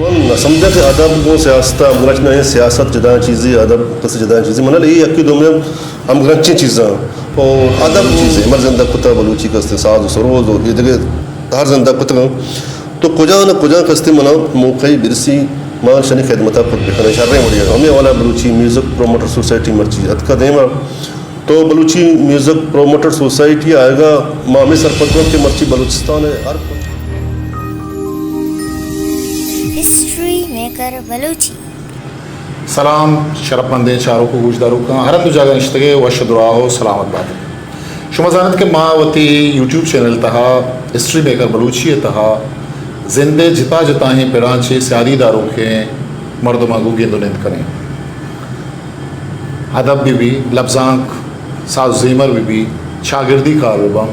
من نہ سمجھاں کہ ادب گوں سیاست ءَ ہمگرنچ نہ اِنت، سیاست جدائیں چیزے، ادب کس جدائیں چیزے۔ من اے یکے دومی ہمگرنچیں چیزاں۔ او ادب چیزے، مر زندگ کتا بلوچی کستے ساز و سروز و اے دگہ ہر زندگ کتگاں۔ تو کجا نہ کجا کستے منا موقعی برسی، ما شنی خدمتا پت بکنیں۔ شریں وڑیا ہمے حوالہ بلوچی میوزک پروموٹر سوسائٹی مرچی اتکا دیما۔ تو بلوچی میوزک پروموٹر سوسائٹی آئیگا ما ہمے سرپد کن کہ مرچی بلوچستان ءِ ہر ہسٹری میکر بلوچی۔ سلام شرپمندیں چاروک و گوشداروکاں، ہر ہند و جاگہ نشتگے وش و دراہ و سلامت بات۔ شما زانت کہ ما وتی یوٹیوب چینل تہا ہسٹری میکر بلوچی ءِ تہا زند ءِ جتا جتائیں پڑاں چے سیادی داروکیں مردماں گوں گند و نند کنیں۔ ادب بہ بی، لبزانک، ساز و زیمر بہ بی، چاگردی کار بہ باں۔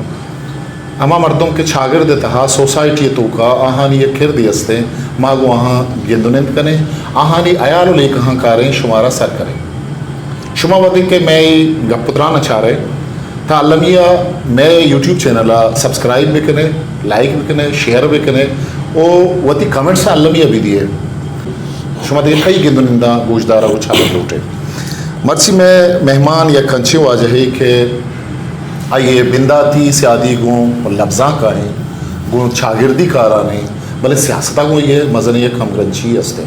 ہما مردم کہ چاگرد ءِ تہا سوسائٹی ءِ توکا آہانی یک کردے استیں، ما گوں آہاں گند و نند کنیں، آہانی ہیال و لیکہاں کاریں شمارا سر کنیں۔ شما وہدے کہ مئے گپ و تران ءَ چارئے، تا المی ءَ مئے یوٹیوب چینل ءَ سبسکرائب بکنے، لائک بکنے، شیئر بکنے و وتی کمنٹس المی ءَ بدیے۔ شما دگہ کئی گند و ننداں گوشدار و چارگ لوٹے۔ مرچی مئے مہمان یک انچیں واجہے کہ آئی ءِ بنداتی سیادی گوں لبزانک ءَ ایں، گوں چاگردی کاران ایں، بلے سیاست ءَ گوں آئی ءِ مزنیں یک ہمگرنچی است ایں۔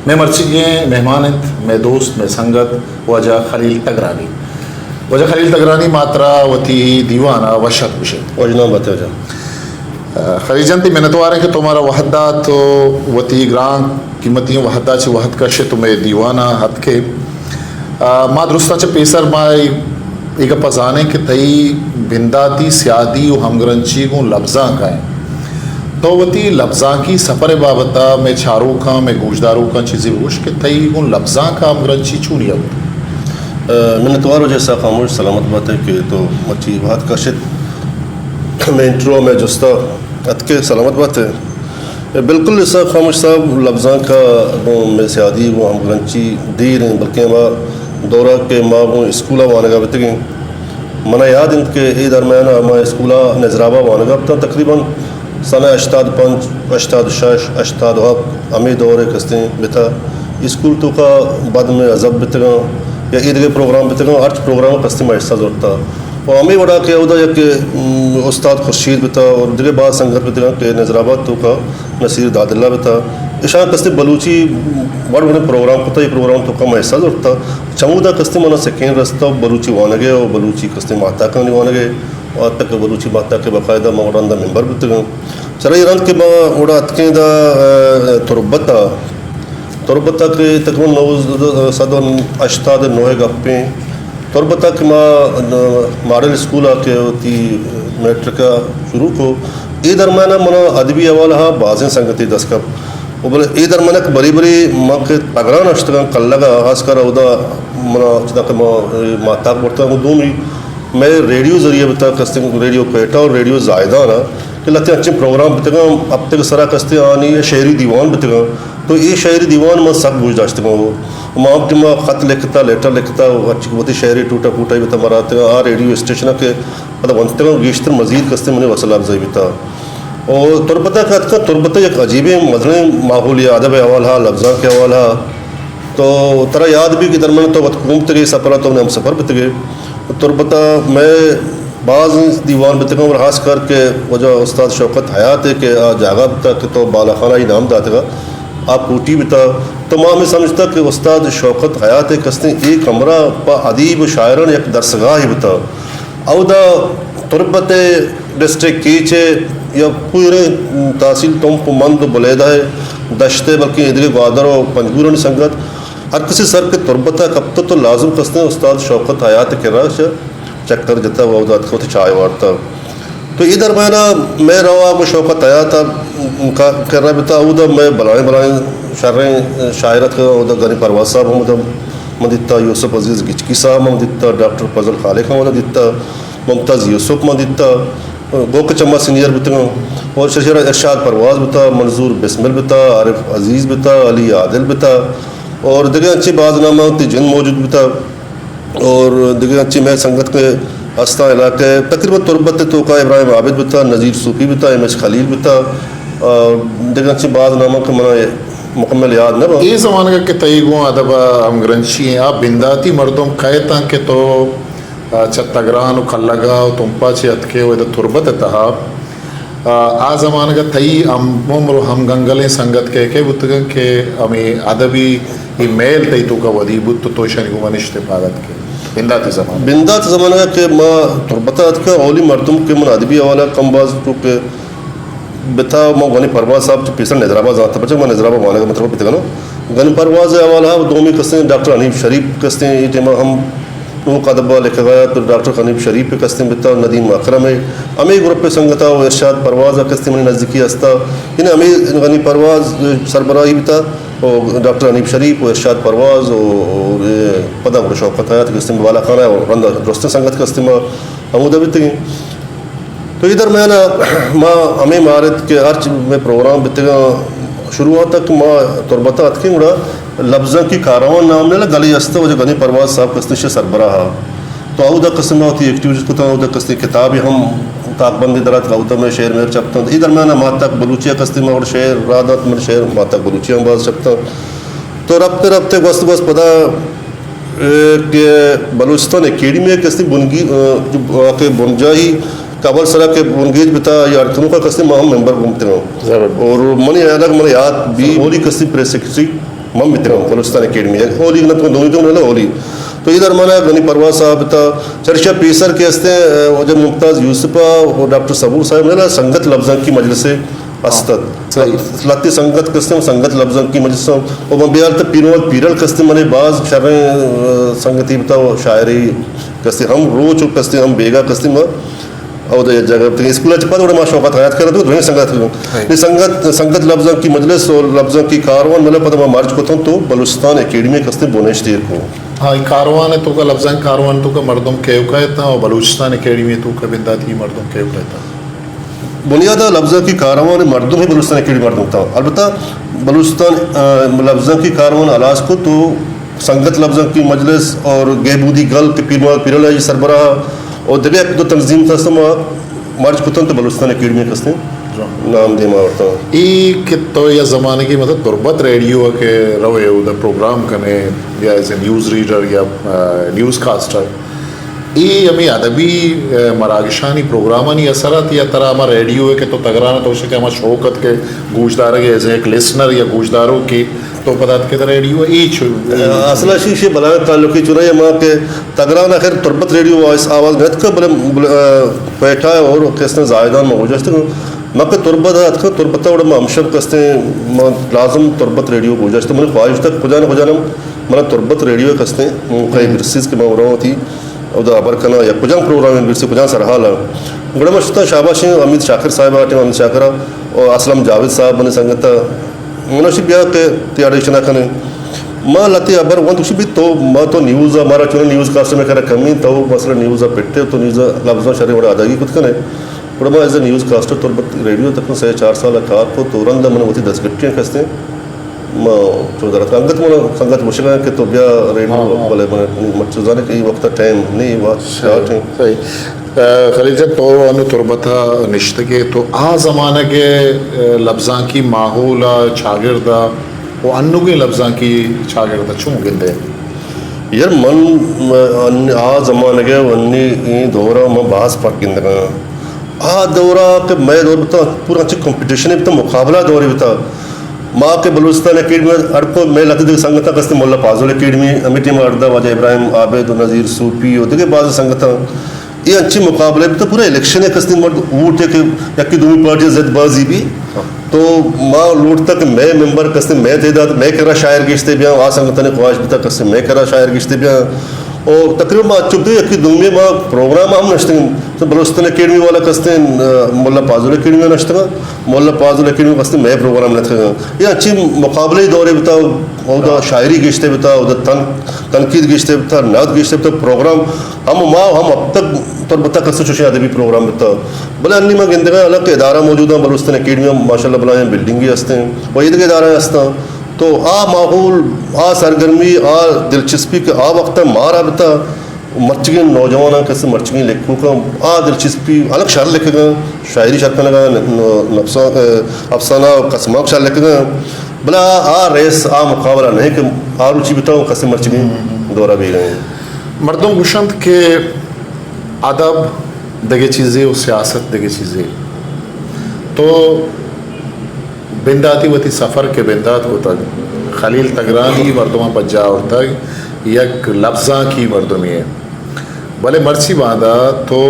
مئے مرچیگیں مہمان انت، مئے دوست، مئے سنگت، واجہ خلیل تگرانی۔ واجہ خلیل تگرانی، ما ترا وتی دیوان ءَ وش اتک گوشیں۔ وژنام بات واجہ۔ آ، خلیل جان، تئی منتوار ایں کہ تو مارا وہد دات و وتی گران قیمتی وہد ءَ چہ وہد کشت و مئے دیوان ءَ اتکے۔ آ، ما درستاں چہ پیسر ما اے، اے گپ ءَ زانیں کہ تئی بنداتی سیادی و ہمگرنچی گوں لبزانک ءَ ایں۔ تو وتی لبزانکی سفر ءِ بابت ءَ مئے چاروکاں، مئے گوشداروکاں چیزے بگوش کہ تئی گوں لبزانک ءَ ہمگرنچی چونی ءَ بوت؟ آ، منتوار واجہ اسحاق خاموش، سلامت بات ئے کہ تو مرچی وہد کشت مئے انٹرویو ءَ مئے جست ءَ اتکے، سلامت بات ئے۔ بالکل اسحاق خاموش صاحب، لبزانک ءَ گوں مئے سیادی گوں ہمگرنچی دیر ایں، بلکیں ہما دور ءَ کہ ما گوں اسکول ءَ وانگ ءَ بتگیں، من ءَ یاد انت کہ اے درمیان ءَ ما اسکول ءَ نزراب ءَ وانگ ءَ بتاں، تقریباً سال ہشتاد پنچ، ہشتاد شش، ہشتاد ہفت، ہمے دور ءَ کستیں بتا۔ اسکول توکا بد مئے ازب بتگاں یا اے دگہ پروگرام بتگاں، ہرچ پروگرام کستیں ما حصہ زرتا۔ و ہمے وڑا کہ اودا یک، ام، استاد خورشید بتا اور دگہ باز سنگت بتگاں کہ نظر آباد توکا نصیر داداللہ بتا۔ اشاں کستیں بلوچی وڑ وڑیں پروگرام کتا، اے پروگرام توکا ما حصہ زرتا۔ چمودا کستیں منا سکین رستا بلوچی وانگے و بلوچی کستیں ماہتاکانی وانگے۔ و حتی کہ بلوچی ماہتاک ءِ باقاعدہ ما رندا ممبر بوتگاں۔ چرا اے رند کہ ما اوڑا اتکیں دا، آ، تربت ءَ، تربت ءَ کہ تقریباً نوزدہ سد و ہشتاد و نو ءِ گپیں۔ تربت ءَ کہ ما، آ، ماڈل اسکول ءَ کہ وتی میٹرک ءَ شروع کو، اے درمیان ءَ منا ادبی حوالہ ءَ بازیں سنگتے دست کپت۔ و بلے اے درمیان ءَ کہ بری بری ما کہ تگران اشتگاں کلگ ءَ، خاص کر اودا منا چدا کہ ما، اے، ماہتاک برتگاں، گوں دومی مئے ریڈیو ذریعہ بتا کستیں، ریڈیو کوئٹہ اور ریڈیو زاہدان ءَ کہ لہتے انچیں پروگرام بتگاں، ہپتگ سرا کستیں آنی شعری دیوان بتگاں۔ تو اے شعری دیوان من سک گوش داشتگاں۔ و ما ہم کہ ما خط لکھتا، لیٹر لکھتا، و ہرچی کہ وتی شعری ٹوٹا پوٹائی بتا مراتگاں، آ ریڈیو اسٹیشن ءَ کہ پدا ونتگاں گیشتر مزید کستیں منی حوصلہ افزائی بتا۔ و تربت ءَ کہ اتکاں، تربت ءَ یک عجیبیں مزنیں ماحولے، ادب ءِ حوالہ ءَ، لبزانک ءِ حوالہ ءَ۔ تو ترا یاد بی کہ درمیان تو وت گون بتگے، سفر ءَ تو منی ہمسفر بتگے۔ تربت ءَ مئے باز دیوان بتگاں، اور خاص کر کہ واجہ استاد شوکت حیات ءِ کہ آ جاگہ بتا کہ تو بالاخانہ ءِ نام داتگا، آ کوٹی بتا۔ تو ما ہمے سمجھتا کہ استاد شوکت حیات ءِ کستیں اے کمرہ پہ ادیب و شاعران یک درسگاہے بتا۔ اودا تربت ءِ ڈسٹرکٹ کیچ ءِ یا پورے تحصیل تمپ و مند و بلیدہ ءِ دشت ءِ، بلکیں ایدگہ گوادر و پنجگورانی سنگت ہر کسی سر کہ تربت ءَ کپتہ تو لازم کستیں استاد شوکت حیات ءِ کرا چہ چکر جتہ و اودا اتکہ وتی چائے وارتہ۔ تو اے درمیان ءَ مئے روا گوں شوکت حیات ءِ کا-، کرا بتا، اودا مئے بلائیں بلائیں شریں شاعر اتکہ، اودا غنی پرواز صاحب ہم اودا من دیتا، یوسف عزیز گچکی صاحب من دیتا، ڈاکٹر فضل خالق ہم اودا دیتا، ممتاز یوسف من دیتا، گوک چما سینئر بتگاں، اور ششر ارشاد پرواز بتا، منظور بسمل بتا، عارف عزیز بتا، علی عادل بتا، اور دگہ انچیں باز ناماں وتی جند موجود بتا۔ اور دگہ انچیں مئے سنگت کہ استاں علاقہ ءَ، تقریباً تربت ءِ توکا ابراہیم عابد بتا، نذیر صوفی بتا، ایم ایچ خلیل بتا، آ، دگہ انچیں باز ناماں کہ منا مکمل یاد نہ بنت۔ اے زمانگ ءَ کہ تئی گوں ادب ءَ ہمگرنچی ایں، آ بنداتی مردم کئے اتاں کہ تو، آ، چہ تگران ءُ کلگ ءَ ءُ تمپ ءَ چہ اتکے ءُ ادا تربت ءِ تہا، آ، آ زمانگ ءَ تئی ہم عمر ءُ ہم گنگلیں سنگت کئے کئے بوتگ انت کہ ہمے ادبی اے میل تئی توک ءَ ودی بوت ءُ تو اشانی گوما نشت ءُ پاد اتکے؟ بنداتی زمانگ ءَ۔ بندات زمانگ ءَ کہ ما تربت ءَ اتکاں، اولی مردم کہ من ادبی حوالہ ءَ کم باز چونکہ بتا، ما گنی پرواز صاحب چہ پیسر نظر آباد زانت، پرچہ ما نظر آباد وانگ ءَ مطلب بیتگ انوں۔ گنی پرواز ءِ حوالہ ءَ دومی کستیں ڈاکٹر حنیف شریف کستیں، اے ٹائم ءَ ہم نوک ادب ءَ لکھگ ءَ، پھر ڈاکٹر حنیف شریف کستیں بتا، ندیم اکرم ءِ، ہمے گروپ ءِ سنگت ءَ، ارشاد پرواز ءَ کستیں منی نزدیکی ہست ءَ، یعنی ہمے گنی پرواز سربراہی بتا، ءُ ڈاکٹر حنیف شریف ءُ ارشاد پرواز ءُ، ءُ پدا گڑا شوکت حیات کستیں بالاخانہ ءَ، رند ءَ درستیں سنگت کستیں ما ہمودا بیتگیں۔ تو اے درمیان ءَ ما ہمے مارت کہ ہرچ مئے پروگرام بیتگاں، شروعات ءَ کہ ما تربت ءَ اتکیں گڑا لبزانکی کاروان نام ءَ گلے است، واجہ گنی پرواز صاحب کستیں شے سربراہ ءَ۔ تو اودا کستیں ما وتی ایکٹیویٹیز کتاں، اودا کستیں کتابے ہم تاکبندی در اتک، اودا مئے شعر مہر چھپتاں۔ اے درمیان ءَ ماہتاک بلوچی ءَ کستیں ما وڑ شعر راہ دات، من شعر ماہتاک بلوچی ءَ ہم باز چھپتاں۔ تو رپتے رپتے گوست گوست پدا، اے، کہ بلوچستان اکیڈمی ءِ کستیں بنگی-، اے، جو کہ بنجاہی کبر سرا کہ بنگیج بتا یا اڑکنوکا کستیں ما ہم ممبر گوں بوتگاں۔ ضرور۔ اور منی حیال ءَ من یات بی اولی کستیں پریس سیکرٹری من بیتگاں بلوچستان اکیڈمی ءِ۔ اولی نہ تو دومی تو نہ اولی۔ تو اے درمیان ءَ گنی پرواز صاحب بتا، چرشا پیسر کہ استیں، اے، واجہ ممتاز یوسف ءَ اور ڈاکٹر صبور صاحب نے سنگت لبزانکی مجلس ءَ است ات۔ صحیح۔ لہتے سنگت کستیں، سنگت لبزانکی مجلس ءَ، او من بیال تہ پیرمحمد پیرل کستیں، منے باز شریں، اے، سنگتی بتا، او شاعری کستیں، ہم روچ و کستیں، ہم بیگاہ کستیں، ما اودا یک جاگہ بتگیں۔ اسکول ءَ چہ پد گڑا ما شوکت حیات کرا تو دوئیں سنگت اتکگاں۔ ہاں۔ اے سنگت، سنگت لبزانکی مجلس و لبزانکی کاروان ملا پدا ما مرج کتوں تو بلوچستان اکیڈمی کستیں بنہشت ایر کو۔ ہاں، اے کاروان ءِ توکا، لبزانکی کاروان ءِ توکا مردم کئے کئے اتاں و بلوچستان اکیڈمی ءِ توکا بنداتی مردم کئے کئے اتاں؟ بنیاد ءَ لبزانکی کاروان ءِ مردم ہی بلوچستان اکیڈمی مردم اتاں۔ البتہ بلوچستان، آ، لبزانکی کاروان ہلاس کو تو سنگت لبزانکی مجلس اور گہبودی گل کہ پیر محمد پیرل ءِ سربراہ اور دگہ یک دو تنظیم تھا سما مرج کتن تو بلوچستان اکیڈمی کستیں نام دیما آورتا۔ اے کہ تو یا زمانگی مطلب تربت ریڈیو ءَ کہ روئے اودا پروگرام کنے یا ایز اے نیوز ریڈر یا، آ، نیوز کاسٹر، اے ہمے ادبی، آ، مراگشانی پروگرامانی اثر ات یا ترا ہما ریڈیو ءَ کہ تو تگران ءَ تو شکے ہما شوق ات کہ گوشدارگ ءَ ایز اے یک لسنر یا گوشداروکے تو پدا اتکے تہ ریڈیو ءَ اے چو-، اصل ءَ شی، شی بلاہیں تعلقی چنائی ما کہ تگران آخر تربت ریڈیو وائس آواز نہ اتکا، بلے، بلے، آ، کوئٹہ اور کستیں زاہدان ما گوجشت۔ ما کہ تربت اتکا، تربت وڑ ما ہمشب کستیں، ما لازم تربت ریڈیو گوجشت۔ منی خواہش تک کجا نہ کجا نہ منا تربت ریڈیو کستیں موقع برسیز کہ ما وروں تھی۔ اودا ہبر کناں یا کجام پروگرام ءَ برسی، کجام سرحال ءَ۔ گڑا من شتاں شاباشیں حمید شاکر صاحب ءَ، ٹیم حمید شاکر ءَ، اور اسلم جاوید صاحب منی سنگت ءَ۔ من اشی بیا کہ تئی آڈیشن ءَ کنیں۔ ما لہتے ہبر وانت گوشی بھی تو، ما تو نیوز ءَ، مارا چونیں نیوز کاسٹر میں کرا کمی، تو مثلا نیوز ءَ پٹے، تو نیوز ءَ لبزاں شریں وڑا اداگی کت کنے۔ گڑا ما ایز اے نیوز کاسٹر تربت ریڈیو تقریباً سہ چار سال ءَ کار کو، تو رند ءَ من وتی دستگٹیاں کستیں۔ ما چو درت انگت من سنگت گوشگا کہ تو بیا ریڈیو، ہاں، ہاں۔ بلے من مرچو زانے کہ اے وقت ٹائم نہیں، وقت شارٹ ہیں۔ صحیح۔ آ، خلیل جان، تو انو تربت ءَ نشتگے، تو آ زمانگ ءِ، آ، لبزانکی ماحول ءَ چاگرد ءَ و انوگیں لبزانکی چاگرد ءَ چون گندے؟ یار من، م-، ان-، آ زمانگ ءَ و انی ایں دور ءَ من باز فرق گندگاں۔ آ دور ءَ کہ مئے دور بتا، پورا انچیں کمپٹیشن بتا، مقابلہ دورے بتا۔ ما کہ بلوچستان اکیڈمی ءَ اڑ کو، مئے لہتے دگہ سنگتاں کستیں، ملا فاضل اکیڈمی، ہمے ٹیم ءَ اڑ دا، واجہ ابراہیم عابد و نذیر صوفی و دگہ باز سنگتاں۔ اے انچیں مقابلہ بتا، پورا الیکشن ءَ کستیں مرد ووٹ ءَ کہ یکے دومی پارٹی ءَ زد بازی بی۔ تو ما لوٹتا کہ مئے ممبر کستیں، مئے تعداد، مئے کرا شاعر گیشتے بیاں، آ سنگتانی خواہش بتا کستیں مئے کرا شاعر گیشتے بیاں۔ او تقریباً ما چپ دے یکے دومی ما پروگرام ہم نشتگیں۔ تو بلوچستان اکیڈمی والا کستیں، آ، ملا فاضل اکیڈمی نشتگا، ملا فاضل اکیڈمی کستیں مئے پروگرام نتکگا۔ اے انچیں مقابلہ دورے بتا، اودا شاعری گیشتے بتا، اودا تن-، تنقید گیشتے بتا، نقد گیشتے بتا، پروگرام ہم ما ہم اب تک تربت ءَ کس چوشیں ادبی پروگرام بتا۔ بلے انی ما گندگا حالانکہ ادارہ موجود ہیں، بلوچستان اکیڈمی ءَ ماشاءاللہ بلائیں بلڈنگے ہستیں، و ایدگہ ادارہ ہستاں۔ تو آ ماحول، آ سرگرمی، آ دلچسپی کہ آ وقت ءَ مارا بتا، مرچگیں نوجواناں کس مرچگیں لکھوکاں آ دلچسپی، حالانکہ شر لکھگاں، شاعری شر کنگا، ن-، نفسان-، افسانہ و قسمانک شر لکھگاں۔ بلے آ، آ ریس، آ مقابلہ نہ کہ آ روچی بتاؤں کسے مرچی بھی دورہ بیگا ہیں۔ مردم گوشنت کہ ادب دگہ چیزے و سیاست دگہ چیزے۔ تو بنداتی وتی سفر کہ بندات کتگ، خلیل تگرانی مردماں پجا آورتگ، یک لبزانکی مردمے۔ بلے مرچی باندا تو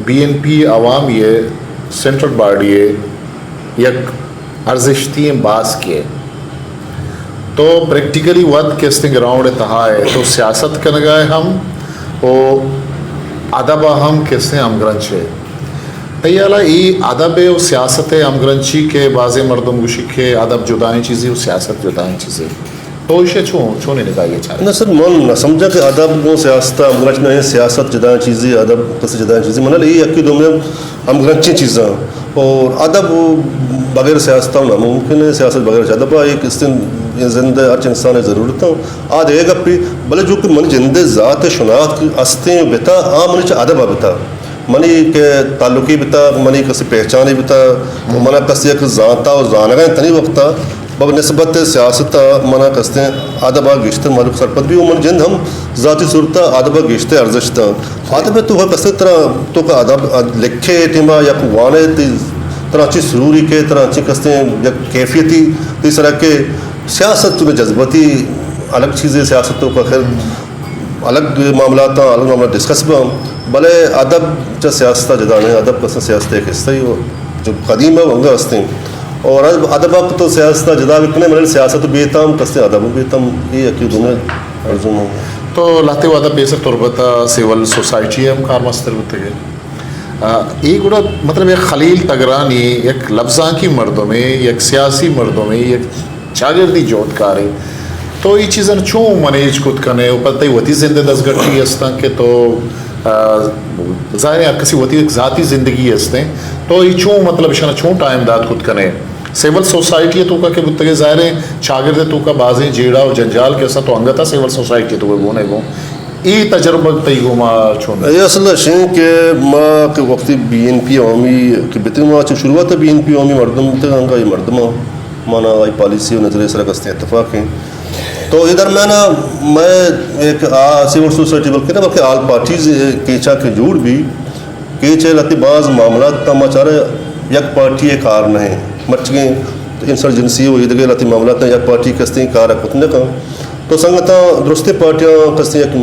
بی این پی عوامی سینٹرل باڈی یک ارزشتی باسکے۔ تو پریکٹیکلی وت کستیں گراؤنڈ تہا ہے، تو سیاست کنگا ہے ہم و ادب ہم کستیں ہمگرنچ ہے۔ تئی حالا ای ادب و سیاست ہمگرنچی کہ بازیں مردم گوشی کہ ادب جدائیں چیزی و سیاست جدائیں چیزی۔ تو ایشی چون، چون نگاہی چارے؟ نہ سر، من نہ سمجھا کہ ادب گوں سیاست ہمگرنچ نہ ہے، سیاست جدائیں چیزی، ادب کسی جدائیں چیزی۔ من لی یکی دومی ہمگرنچیں چیزاں۔ اور ادب بغیر سیاست ناممکن ہے، سیاست بغیر ادب ایک استن زندہ ہر انسان ضرورت ہے۔ آ دگہ گپی، بلے جو کہ من جند ذات شناخت استیں بتا، آ من چہ ادب بتا۔ منی کہ تعلقی بتا، منی کسی پہچانی بتا، منا کسی یک زانتا و زانگا تنی وقتا بہ نسبت سیاست ء منا کستیں ادب ء گیشتر مہلوک سرپد بی و من جند ہم ذاتی صورت ء ادب ء گیشتر ارزشت داں۔ ادب ء تو کستیں ترا تو کا ادب لکھے ٹیما یک وانے تی ترا چی سروری کے ترا چی کستیں یک کیفیتی تی سرا کے سیاست تو جذباتی الگ چیزیں سیاست تو کا خیر الگ معاملات آں، الگ معاملات ڈسکس باں، بلے ادب چہ سیاست ء جدا نہ، ادب کسیں سیاست ء یک حصہ ہی ہو، جو قدیم ہے، انگا ہستیں۔ اور ادب، ادب ء تو سیاست ء جدا بکنے، بلے سیاست بیتام، کسیں ادب بیتام، یہ یکی دنیا ارزو۔ تو لہتے وہدا پیسر تربت ء سول سوسائٹی ء ہم کارمستر بوتگے۔ آ، اے گڑا مطلب یک خلیل تگرانی یک لبزانکی مردمے، یک سیاسی مردمے، یک چاگردی جہدکارے۔ تو اے چیزاں چون منیج کت کنے و پد تئی وتی زند ء دزگٹی استاں کہ تو، آ، ظاہر ہے ہر کسی وتی یک ذاتی زندگی استیں، تو اے چون مطلب اشانا چون ٹائم دات کت کنے؟ سول سوسائٹی ء توکا کہ بوتگے ظاہر ہے چاگرد ء توکا بازیں جیڑہ و جنجال کہ استاں تو انگتا سول سوسائٹی ء توکا گون ء گون اے تجربہ تئی گوما چون؟ اے اصل اش انت کہ ما کہ وقتی بی این پی عوامی کہ بتگ، ما چہ شروعات بی این پی عوامی مردم بتگ، انگا اے مردم مانا آئی پالیسی و نظریہ سرا کستیں اتفاق ہیں۔ تو اے درمیان میں ایک آ سول سوسائٹی بلکہ نہ بلکہ آل پارٹیز کیچا کہ جوڑ بی، کیچ ء لہتے باز معاملات تاں ما چارے یک پارٹی ء کار نہ انت۔ مرچیگیں انسرجنسی و ایدگہ لہتے معاملات تاں یک پارٹی کستیں کار ء کت نہ کن۔ تو سنگتاں درستیں پارٹیاں کستیں یک،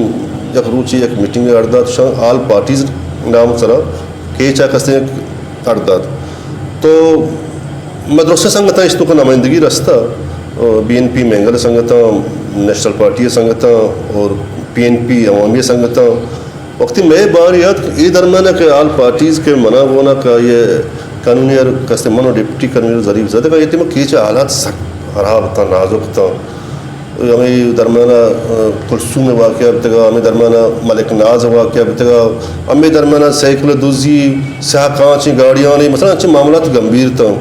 یک روچے یک میٹنگ ء اڈ دات، شان آل پارٹیز نام سرا کیچ ء کستیں اڈ دات۔ تو ما درستیں سنگتاں اشتوک نمائندگی رستہ، بی این پی مینگل سنگتاں، نیشنل پارٹی سنگتاں اور پی این پی عوامی سنگتاں، وقتی مئے باری اتک، اے درمیان ء کہ آل پارٹیز کہ منا گونا کہ آئی ء کنوینئر کستیں من و ڈپٹی کنوینئر ظریف زدگ ء، اے ٹیم ء کیچ ء حالات سک خراب اتاں، نازک اتاں۔ ہمے درمیان ء، آ، کلثوم ء واقعہ بتگ ء، ہمے درمیان ء ملک ناز ء واقعہ بتگ ء، ہمے درمیان ء سائیکل ء دزی، سیاہ کانچیں گاڑیانی، مثلاً انچیں معاملات گمبھیر اتاں۔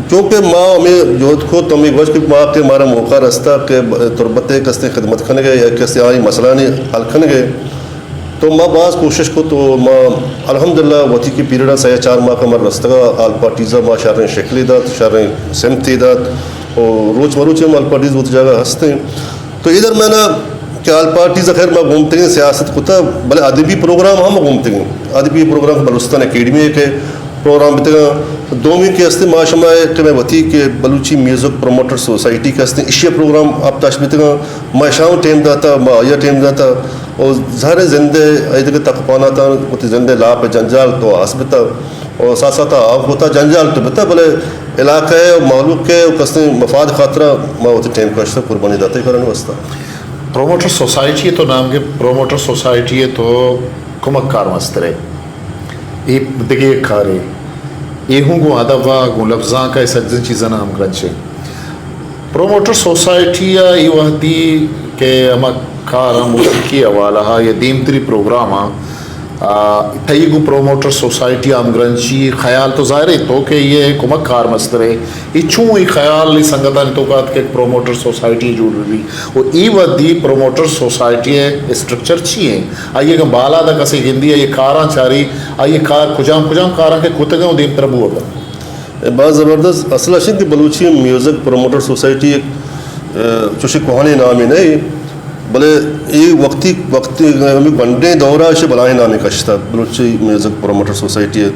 چونکہ ما ہمے جہد کت، ہمے گوشت کہ ما کہ مارا موقع رستا کہ تربت ء کستیں خدمت کنگ ء یا کستیں آئی مسئلہانی حل کنگ ء، تو ما باز کوشش کت و ما الحمدللہ وتی کہ پیریڈ ء سہ یا چار ماہ کمر رستگ ء آل پارٹیز ء ما شریں شکلے دات، شریں سمتے دات و روچ مروچی ہم آل پارٹیز وتی جاگہ ہستیں۔ تو اے درمیان ء کہ آل پارٹیز ء خیر ما گومتگیں سیاست کتہ، بلے ادبی پروگرام ہم گومتگیں۔ ادبی پروگرام بلوچستان اکیڈمی ء کہ پروگرام بیتگاں۔ دومی کہ است ما شما ء کہ مئے وتی کہ بلوچی میوزک پروموٹر سوسائٹی کہ است، ایشی ء پروگرام ہپتاش بیتگاں۔ ما اشاں ٹیم داتا، ما آئی ء ٹیم داتا۔ و ظاہر ہے زند ء ایدگہ تکپاناتاں وتی زند ء لاپ ء جنجال تو آس بیتا۔ و ساتھ ساتھ آ وتا جنجال تو بیتا، بلے علاقہ ء و مہلوک ء و کستیں مفاد خاطرہ ما وتی ٹیم کشتا، قربانی داتا ای کارانی واسطہ۔ پروموٹر سوسائٹی ء تو نام گپت، پروموٹر سوسائٹی ء تو کمک کار مسترے۔ اے دگہ یک کارے۔ اے ہوں گوں ادب ء گوں لبزانک ء سجہیں چیزاں ہم گرنچ ایں۔ پروموٹر سوسائٹی ء اے وہدی کہ ہما کار ء موسیقی حوالہ ء یا دیمتری پروگرام ء، آ، تئی گوں پروموٹر سوسائٹی ء ہمگرنچی خیال تو ظاہر ہے تو کہ یہ کمک کار مسترے۔ اے چون اے خیال اے سنگتانی توکا اتک کہ پروموٹر سوسائٹی جوڑ بہ بی؟ و اے وھدی پروموٹر سوسائٹی ء اسٹرکچر چی ایں؟ آئی ء اگاں بالاد ء کسے گندی، آئی ء کاراں چاری، آئی ء کار کجام کجام کاراں کہ کتگ انت و دیمتر ء بوگ ء انت؟ باز زبردست۔ اصل اش انت کہ بلوچی میوزک پروموٹر سوسائٹی یک، ء، چوشیں کوہنیں نامے نہ، بلے اے وقتی، وقتی ہمے گونڈیں دور ء ایشی بلاہیں نامے کشتہ، بلوچی میوزک پروموٹر سوسائٹی ء۔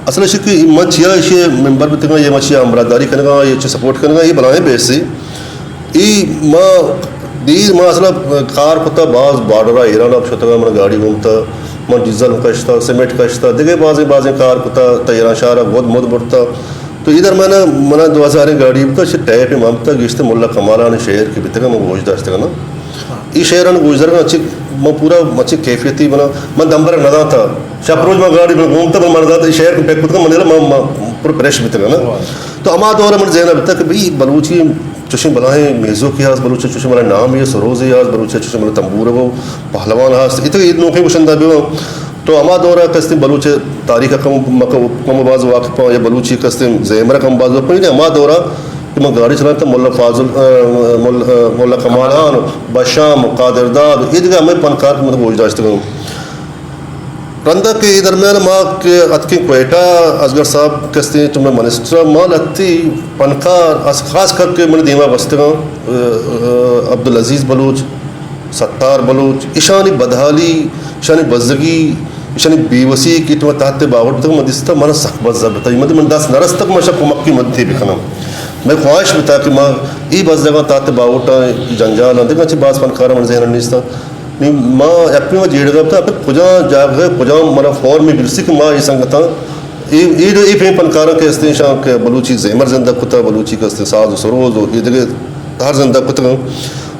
اصل اش کہ من چیا ایشی ممبر بیتگاں یا من چیا ہمراہداری کنگاں یا چہ سپورٹ کنگاں، اے بلاہیں بحثے۔ اے ما دیر ما اصلا کار کتا، باز بارڈر ء ایران ء شتگاں، من گاڑی گومتا، من ڈیزل کشتا، سیمنٹ کشتا، دگہ بازیں بازیں کار کتا، تا ایران شہر ء گد مد برتا۔ تو ادھر من، من دو ہزار گاڑی بتا، چہ ٹیپ مان بتا، گشت ملا کمالان شعر کہ بیتگا من گوش داشتگا نا۔ اے شعران گوش دارگا چہ من پورا مچے کیفیتی بنا، من دمبر نہ داتا۔ شپ روز من گاڑی من گومتا، من نہ داتا، اے شعر کہ پیک کتگا من، من، من پورا پریش بیتگا نا۔ تو ہما دور من ذہن بیتا کہ بھئی بلوچی چوشیں بلاہیں میوزک یاز، بلوچ چوشیں بلاہیں نام یے سروز یاز، بلوچ چوشیں بلاہیں تنبور و پہلوان ہست۔ اتگ اے نوکیں گشندہ بیاں۔ تو ہما دور ء کستیں بلوچ تاریخ ء کم، کم باز واقف آں، یا بلوچی کستیں زیمر ء کم باز واقف آں۔ یعنی ہما دور ء کہ من گاڑی چلان تو ملا فاضل، ء، مل-، ء، ملا کمالان، بشام، قادر داد، اے دگہ ہمے پنکار من گوش داشتگ۔ رندا کہ اے درمیان ما کہ اتکیں کوئٹہ، اصغر صاحب کستیں چمے منسٹر، ما لتی پنکار اس خاص کر کہ من دیما بستگاں، ء، ء، عبدالعزیز بلوچ، ستار بلوچ، ایشانی بدحالی، ایشانی بزگی، ایشانی بیوسی کہ تو تحت باور تک من دیستا، من سخت بزگ بتا، من، من دست نرستک، من شا کمکی مدتی بکنم۔ میں خواہش بتا کہ ما ای بزگاں تحت باوٹاں جنجال اندگاں چہ باز فنکار من ذہن نیستا۔ نی ما اپی ما جیڑگا بتا، اپی کجا جاگہ، کجا منا فورم برسی کہ ما ای سنگتاں، ای، ای، ای پیم پنکاراں کہ استیں شاں کہ بلوچی زیمر زندگ کتا، بلوچی کہ استیں ساز و سروز و ای دگہ ہر زندگ کتگاں۔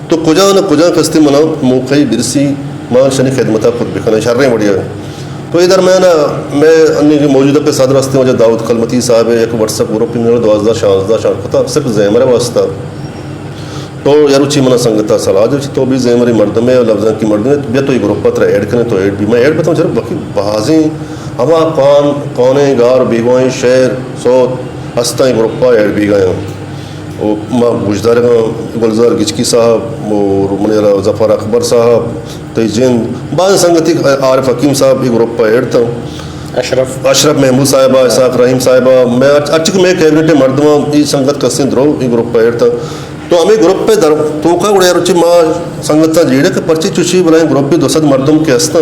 تو کجا نہ کجا کستے منا موقعی برسی، ما شنی خدمتا کت بکنیں، شریں وڑیا۔ تو اے درمیان میں انی کہ موجودہ پہ صدر ہستیں واجہ داؤد کلمتی صاحب ہے، یک واٹس ایپ گروپ میں دوازدہ شانزدہ شان کتا، صرف زیمر واسطہ۔ تو یارو چی منا سنگتا صلاح دے، تو بھی زیمری مردم ہے، لفظاں کی مردم ہے، بیا تو یہ گروپ پر ایڈ کریں، تو ایڈ بھی، میں ایڈ بتاؤں، چرا باقی بازیں ہما کان، کانیں گار، بیگوائیں شعر، صوت، ہستاں گروپ پر ایڈ بھی گئے ہیں۔ و ما گوشدارگاں گلزار گچکی صاحب اور منی والا ظفر اکبر صاحب، تئی جند، بعض سنگتی عارف حکیم صاحب یہ گروپ پر ایڈ تھا۔ اشرف۔ اشرف محمود صاحبہ، اسحاق رحیم صاحبہ، میں ہر، ہرچی کہ میں کیبنٹ مردم یہ سنگت کسیں درو یہ گروپ پر ایڈ تھا۔ تو ہمیں گروپ پہ در توکا گڑا روچی ما سنگت جیڑے کہ پرچی چوشی بلائیں گروپ بھی دو سد مردم کے ہستاں۔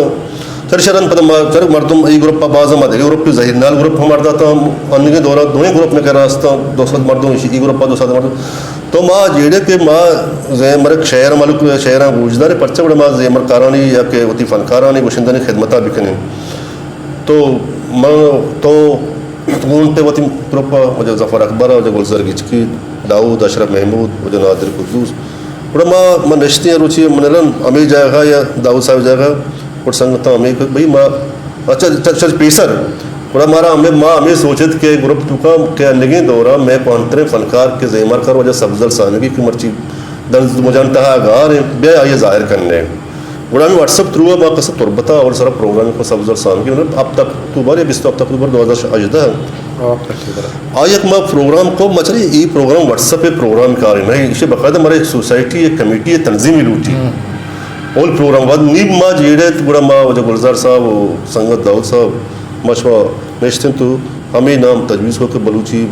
چر شرن پد ما چر مردم ای گروپ ء باز ما دگہ گروپ زہیر نال گروپ ہم مرداتا، انگے دورا دوئیں گروپ میں کرا ہستا، دو سد مردم، ای گروپ ء دو سد مردم۔ تو ما جیڑے کہ ما زیمر شعر ملک شعراں گوشدارے، پرچہ گڑا ما زیمر کارانی یا کہ وتی فنکارانی گوشندانی خدمتا بکنیں۔ تو من تو گون تے وتی گروپ ء واجہ ظفر اکبر، واجہ گلزار گچکی، داؤد، اشرف محمود، واجہ نادر قدوس۔ گڑا ما، ما نشتیں روچی من الان ہمے جاگہ یا داؤد صاحب جاگہ، گڑا سنگتاں ہمے کہ بھئی ما، اچھا، چ-، چ-، پیسر، گڑا مارا ہمے، ما ہمے سوچت کہ گروپ توکا کہ انگیں دورا میں کوہنتریں فنکار کہ زیمر کار واجہ سبزل سانگی کہ مرچی دنز مجان تہا گار ہیں، بیا آئیے ظاہر کرنے۔ گڑا ہمے واٹس ایپ تھرو ما کس تربتا اور سرا پروگرام کو سبزل سانگی، مطلب، ہفتہ اکتوبر یا بیست اکتوبر دو ہزار ہژدہ۔ آ یک ما پروگرام کو مچری، ای پروگرام واٹس ایپ پروگرام کاری نہیں، اسے باقاعدہ ہمارے ایک سوسائٹی، ایک کمیٹی، ایک تنظیمی لوٹی۔ اول پروگرام بعد نیم ما جیڑے تو گڑا ما واجہ گلزار صاحب و سنگت داؤد صاحب، ما شما نشتیں تو ہمیں نام تجویز کو کہ بلوچی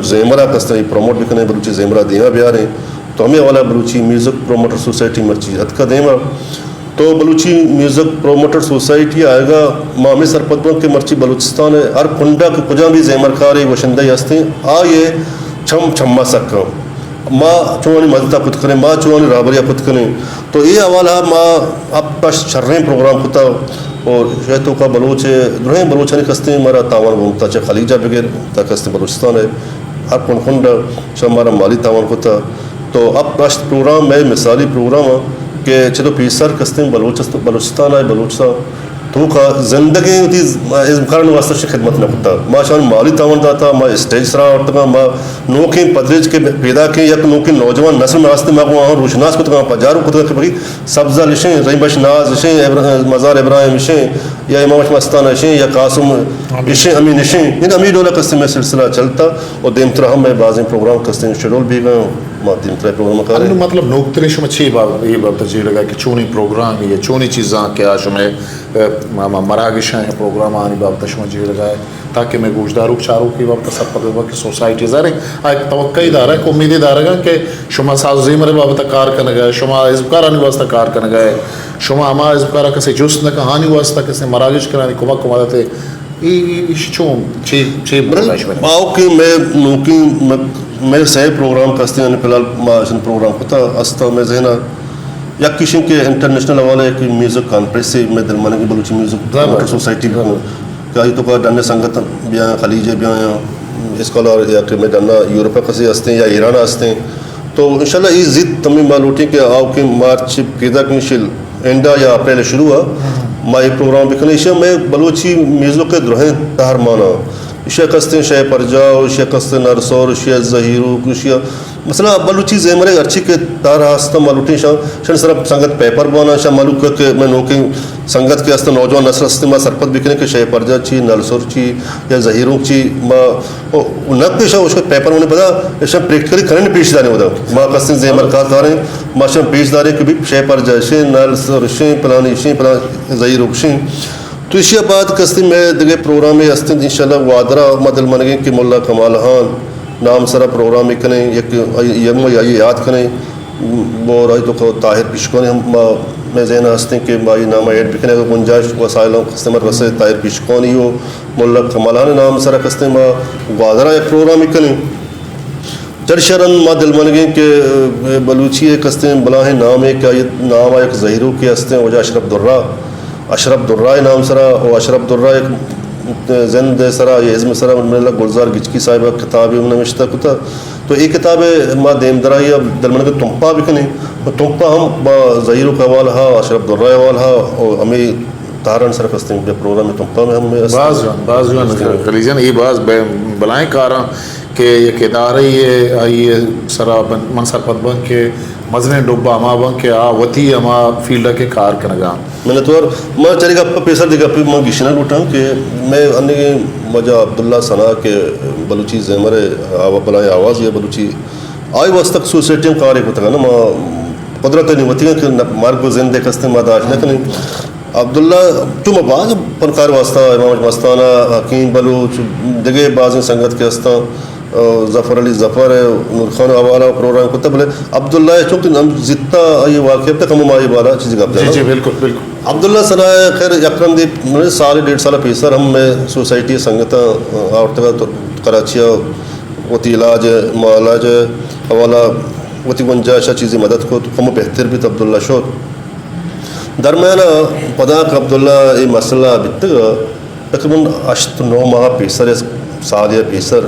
زیمرا کستیں پروموٹ بکنیں، بلوچی زیمرا دیما بیاریں۔ تو ہمیں والا بلوچی میوزک پروموٹر سوسائٹی مرچی اتکا دیما۔ تو بلوچی میوزک پروموٹر سوسائٹی آئیگا ما ہمیں سرپد بوں کہ مرچی بلوچستان ء ہر کنڈا کہ کجا بھی زیمرکارے گوشندہ ہستیں، آئیے چم چما سکاں۔ ما چوانی مدتا کت کنیں، ما چوانی رابریا کت کنیں۔ تو اے حوالہ ما اب کش شریں پروگرام کتا اور شہ توکا بلوچ، درہیں بلوچانی کستیں مارا تاوان گومتا، چہ خلیجا بگر تا کستیں بلوچستان ء ہر کنڈ کنڈا شہ مارا مالی تاوان کتا۔ تو ہپت ہشت پروگرام مئے مثالی پروگرام آں کہ چدو پیسر کستیں بلوچست-، بلوچستان ء بلوچستان توکا زندگیں وتی ازمکارانی واسطہ شی خدمت نہ کتا۔ ما شان مالی تعاون داتا، ما اسٹیج سرا آورتگاں، ما نوکیں پدریچ کہ پیدا کیں یک نوکیں نوجوان نسل میں واسطے ما گوں آہاں روشناس کتگاں، پجارو کتگاں کہ بھئی سبزل اشیں، رحیم بخش ناز اشیں، ابر-، مزار ابراہیم اشیں یا امام بخش مستان اشیں یا قاسم اشیں، امین اشیں۔ ان ہمیں ڈولا کستیں میں سلسلہ چلتا اور دیمترا ہم میں بازیں پروگرام کستیں شیڈول بھی گئے ہوں۔ ما دیمترا پروگرام کاریں۔ انوں مطلب نوکتریں شما چی باب-، اے بابت جیڑگا کہ چونی پروگرام یا چونی چیزاں کہ آ شما، اے، ما-، ما-، مراگشاں یا پروگرام آنی بابت شما جیڑگا ہے، تاکہ میں گوشداروک چاروک اے بابت سرپد بہ کہ سوسائٹی زاریں آ ایک توقع دارا کہ امید دارگا کہ شما ساز و زیمر بابت کار کنگا ہے، شما ازمکارانی واسطہ کار کنگا ہے، شما ہما ازمکارا کسے جست نہ کہ آنی واسطہ کسے مراگش کنانی کمک و مدد ہے۔ ای، ای، ایش چون، چے، چے بلے بوگا شما؟ آؤکیں مئے نوکیں، مئے، مئے سئے پروگرام کستیں، یعنی فی الحال ما اشن پروگرام کتا استا مئے ذہن ء۔ یک کشیں کہ انٹرنیشنل حوالہ ء کہ میوزک کانفرنس ہے، مئے دلمانگی بلوچی میوزک زبر۔ پروموٹر سوسائٹی زبر۔ کہ آئی تو کا ڈنے سنگت بیاں، خلیج بیاں، اسکالر یا کہ مئے ڈنا یورپ ء کسے ہستیں یا ایران ء ہستیں۔ تو انشاءاللہ ای زیت تمہیں ما لوٹیں کہ آؤکیں مارچ پیداک نشل اینڈا یا اپریل شروع ء ما اے پروگرام بکنیں۔ ایشی ء مئے بلوچی میوزک ء درہیں تہر مانا۔ ایشی ء کستیں شے پرجا، ایشی ء کستیں نرسور، ایشی ء زہیروک، ایشی ء مثلا بلوچی زیمر ء ہرچی کہ تہر ہست ما لوٹیں شان، شان سر سنگت پیپر بوانا، شان ملوک کہ میں نوکیں سنگت کہ است نوجوان نسل است ما سرپد بکنیں کہ شے پرجا چی، نرسور چی یا زہیروک چی ما او، او نہ کہ ایشاں اشکت پیپر ہونے پدا ایشاں پریکٹیکلی کنن پیش داریں ودا۔ ما کسیں زیمر کار کاریں، ما ایشاں پیش داریں کہ بھی شے پرجا شے، نرسور شے، پلانی شے، پلان زہیروک شے۔ تو ایشی بعد کسیں میں دگہ پروگرامے ہستیں انشاءاللہ گوادر ء ما دل منگیں کہ ملا کمال خان نام سرا پروگرامے کنیں، یک یم آئی یاد کنیں۔ اور آئی تو طاہر پیشکانی ہم ما، میں ذہن ہستیں کہ ما آئی نام ایڈ بکنیں، اگر گنجائش وسائل ہم کسیں مر رسے طاہر پیشکانی ہو ملا کمالان نام سرا کستیں ما گوادر ء یک پروگرامے کنیں۔ چرشا رند ما دل منگیں کہ، اے، بلوچی ء کستیں بلاہیں نامے کہ آئی نام ء یک زہیروکے ہستیں واجہ اشرف درہ، اشرف درہ ء نام سرا، و اشرف درہ یک زند ء سرا، یہ ازم سرا من گلزار گچکی صاحب ء کتابے نوشتہ کتا۔ تو اے کتاب ء ما دیم درائی ء دل منگیں تمپا بکنیں۔ و تمپا ہم با زہیروک حوالہ ء، اشرف درہ حوالہ ء، و ہمیں تہران سر کستیں کہ پروگرام تمپا میں ہم میں است۔ باز جوان، باز جوان، خلیل جان، اے باز بے-، بلائیں کاراں کہ یک ادارہ یے آئی سرا بن-، من سرپد بن کہ مزنیں ڈبہ ہما بن کہ آ وتی ہما فیلڈ ء کہ کار کنگا۔ منتوار۔ ما چرے گپ پیسر دے گپ من گشنا لوٹاں کہ میں انگے واجہ عبداللہ ثنا کہ بلوچی زیمر ء آوا-، بلائیں آواز یا بلوچی آئی واسطہ سوسائٹی ہم کارے کتگ نا، ما قدرت ء نیمتیگاں کہ نہ، مرگ و زند ء کستیں ما داشت نہ کنیں۔ عبداللہ چو ما باز پنکار واسطہ امام مستانہ، حکیم بلوچ، دگہ بازیں سنگت کہ ہستاں، آ، ظفر علی ظفر ء، نور خان حوالہ پروگرام کتہ، بلے عبداللہ ء چونکہ ہم زیتا آئی واقعہ تک ہم آئی بالا چیزی گپ جی، جانا۔ جی، بالکل، بالکل۔ عبداللہ ثنا ء خیر یک رندے، من سال ڈیڑھ سال پیسر ہم میں سوسائٹی سنگتاں، آ، آورتگا تو کراچی ء وتی علاج ء، معالج ء حوالہ وتی گنجائش ء چیزے مدد کت، کمو بہتر بیت عبداللہ شت۔ درمیان ء پدا کہ عبداللہ اے مسئلہ بیتگ، تقریباً ہشت نو ماہ پیسر، سال یا پیسر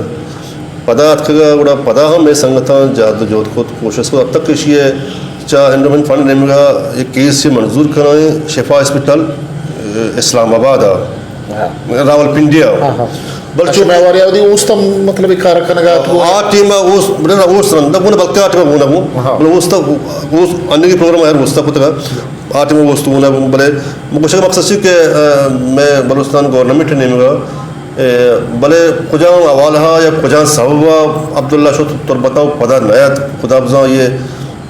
پدا اتکگ، گڑا پدا ہم اے سنگتاں جہد و جہد کت، کوشش کت، اب تک ایشی ء چہ انڈومنٹ فنڈ نیمگا ایک کیس چہ منظور کنائیں شفا ہاسپٹل، اسلام آباد ء۔ ہاں۔ راولپنڈی ء۔ ہاں، ہاں۔ بلے اچھا، چونکہ میں واریا ودی اوست ہم مطلب ایک کار کنگا تو آ ٹیم ء اوست، بلے نہ اوست رند گون، بلکہ آ ٹیم ء گون گون۔ ہاں۔ بلے اوست، اوست انگی پروگرام ہر اوست کتگا۔ آ ٹیم ء اوست گون گون، بلے گوشگ مقصد چی کہ، آ، میں بلوچستان گورنمنٹ نیمگا، اے، بلے کجام حوالہ یا کجام سبب عبداللہ شت تربتا و پدا نیت، خدا بزاں یہ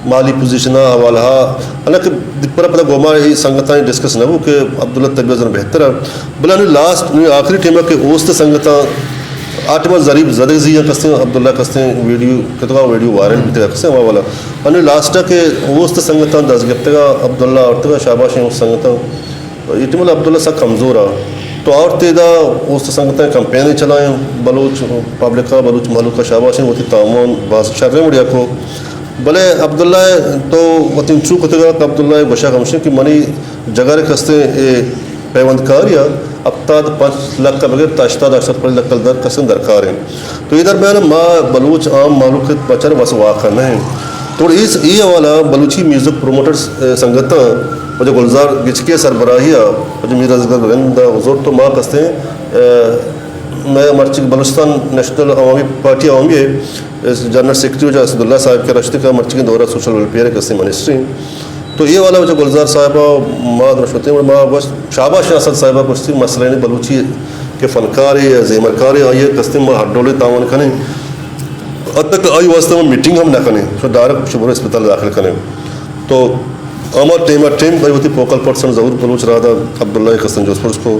مالی پوزیشن ء حوالہ ء، حالانکہ پدا پدا گوما اے سنگتانی ڈسکس نہ بو کہ عبداللہ طبیعت زر بہتر ء، بلے انو لاسٹ، انو آخری ٹائم ء کہ اوست سنگتاں آ ٹائم ء ظریف زدگزی ء کستیں عبداللہ کستیں ویڈیو کتگا، ویڈیو وائرل بیتگا کستیں حوالہ۔ انو لاسٹ ء کہ اوست سنگتاں دست گپتگا عبداللہ آورتگا، شاباشیں اوست سنگتاں۔ اے ٹیم ء عبداللہ سک کمزور ء۔ تو آورت ادا اوست سنگتاں کمپینے چلائیں، بلوچ پبلک ء، بلوچ مہلوک ء شاباشیں، وتی تعاون باز شریں وڑیا کو۔ بلے عبداللہ ء تو وتی انچو کتگ ء کہ عبداللہ ء گوشگ ہمشیں کہ منی جگر کستیں اے پیوندکاری ء ہپتاد پنچ لکھ ء بگر تا ہشتاد ہشتاد پنچ لکھ ء در کستیں درکار انت۔ تو اے درمیان ما بلوچ عام مہلوک ء پچر وس واقع نہ انت۔ تو اے س-، اے حوالہ بلوچی میوزک پروموٹرز، اے، سنگتاں واجہ گلزار گچکی ء سربراہی ء واجہ میر اصغر رند ء حضور تو ما کستیں، اے، میں مرچی بلوچستان نیشنل عوامی پارٹی عوامی ء جنرل سیکرٹری واجہ اسداللہ صاحب کہ رشتہ کہ مرچی دورہ سوشل ویلفیئر ء کستیں منسٹری۔ تو اے والا واجہ گلزار صاحب ء ما در شتیں، ما گوشت، شاباش اسد صاحب ء گوشتی مسئلہ نہیں، بلوچی کہ فنکارے یا زیمرکارے، آئی ء کستیں ما ہر ڈولیں تعاون کنیں۔ حتیٰ کہ آئی واسطہ ما میٹنگ ہم نہ کنیں، شو ڈائریکٹ شو برو اسپتال داخل کنیں۔ تو ہما ٹیم ءَ ٹیم آئی وتی فوکل پرسن ظہور بلوچ رات ءَ عبداللہ ءِ کستیں جست پرس کو،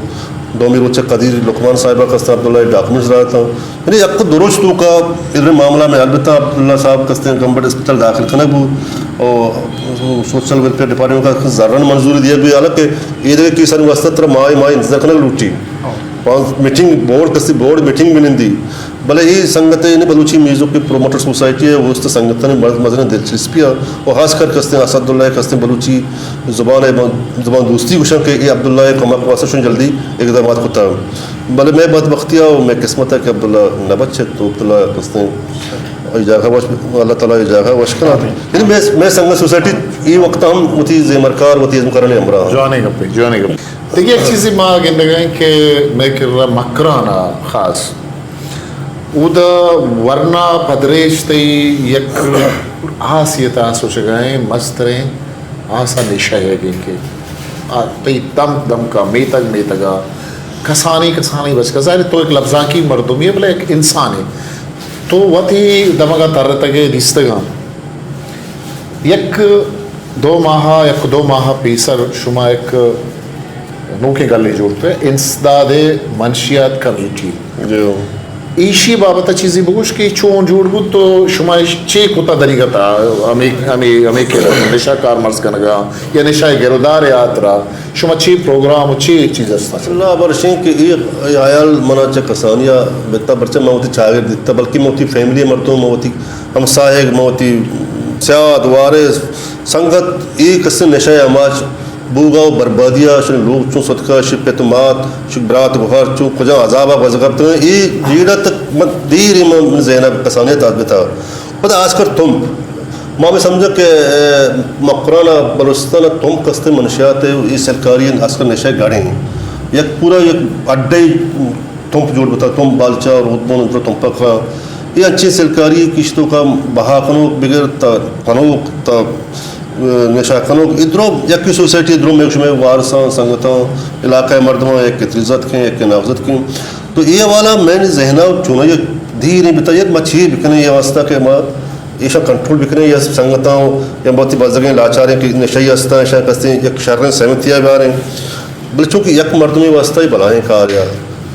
دومی روچ ءَ قدیر لقمان صاحب ءَ کستیں عبداللہ ءِ ڈاکومنٹس رات ءَ، یعنی یک دو روچ توکا ادھر معاملہ میں حل بتا، عبداللہ صاحب کستیں گمبٹ اسپتال داخل کنگ بو، اور سوشل ویلفیئر ڈپارٹمنٹ کا زرن منظوری دیا گئی، حالانکہ یہ دیکھ کیسانی واسطہ ترا ماہ ماہ انتظار کنگ لوٹی۔ پانچ میٹنگ بورڈ کسی بورڈ میٹنگ بھی نندی۔ بلے اے سنگت ءِ، یعنی بلوچی میوزک کی پروموٹر سوسائٹی ءِ، اوست سنگتانی مز-، مزنیں دلچسپی ءَ، و خاص کر کستیں اسد اللہ ءِ کستیں بلوچی زبان ءِ، زبان دوستی گوشاں کہ اے عبداللہ ءِ کمک واسطہ شون جلدی اقدامات کتا۔ بلے میں بدبختی ءَ و میں قسمت ءَ کہ عبداللہ نہ بچت، تو عبداللہ کستیں اے جاگہ وش، اللہ تعالیٰ اے جاگہ وش کنا۔ یعنی میں، میں سنگت سوسائٹی اے وقت ہم وتی زیمرکار، وتی ازمکارانی ہمراہ۔ جوانیں گپے، جوانیں گپے۔ دگہ یک چیزے ما گندگ ءَ ایں کہ مئے کرا مکران ءَ خاص اودا ورنا پدریچ تئی یک آسے ءِ تہا سوچگ ءَ ایں، مستریں آس ءَ نشہ ئیگ ایں کہ آ تئی دمک دمک ءَ، میتگ میتگ ءَ، کسانیں کسانیں بچک ءَ، ظاہر ہے تو یک لبزانکی مردمے ئے بلے یک انسانے، تو وتی دمگ ءَ ترتگ ئے، دیستگ ءَ۔ یک دو ماہ، یک دو ماہ پیسر شما یک نوکیں گلے جوڑ کتگ، انسداد منشیات کمیٹی۔ جی ہو۔ ایشی بابت ءَ چیزے بگوش کہ چون جوڑ بوت، تو شما ایش چے کتا دریگت ءَ، ہمے، ہمے، ہمے کہ نشہ کار مرز کنگ ءَ یا نشہ ءِ گرودار ءِ ہاترا شما چے پروگرام و چے چیز است؟ اللہ برشیں کہ اے، اے حیال منا چہ کسانی ءَ بیتا، پرچہ من وتی چاگرد دیتا، بلکہ من وتی فیملی ءِ مردم، من وتی ہمساہگ، من وتی سیاد، وارث، سنگت، اے کسے نشہ ءِ آماچ بوگا و بربادی ءَ، شنی لوگ چون ستکا، شی پت و مات، شی برات گوہار چون کجا عذاب ءَ گوزگ ءَ بتگاں، اے جیڑہ تک من دیر من ذہن ءَ کسانی ءَ تاز بتا۔ پدا آس کر تمپ، ما ہمے سمجھا کہ، اے، مکران ءَ بلوچستان ءَ تمپ کستیں منشیات ءِ اے سرکاری انت، آس کر نشہ ءِ گڑ ایں۔ یک پورا یک اڈے تمپ جوڑ بوتا، تمپ بالچا، رودبون، انچو تمپا کھا۔ اے انچیں سرکاری کہ ایشی توکا بہا کنوک بگر تا کنوک تا، اے، نشہ کنوک، اے درو یکی سوسائٹی درو میں شمے وارساں، سنگتاں، علاقہ مردماں، یک تریزت کیں، یک ناغزت کیں۔ تو اے حوالہ میں ذہنا چونہ یک دیریں بتا، یک ما چی بکنیں اے واسطہ کہ ما ایشاں کنٹرول بکنیں یا سنگتاں یا بہت بزگیں لاچاریں کہ نشئی ہستاں، ایشاں کستیں یک شریں سہمتی بیاریں۔ بلے چونکہ یک مردمے واسطہ اے بلاہیں کارے ءَ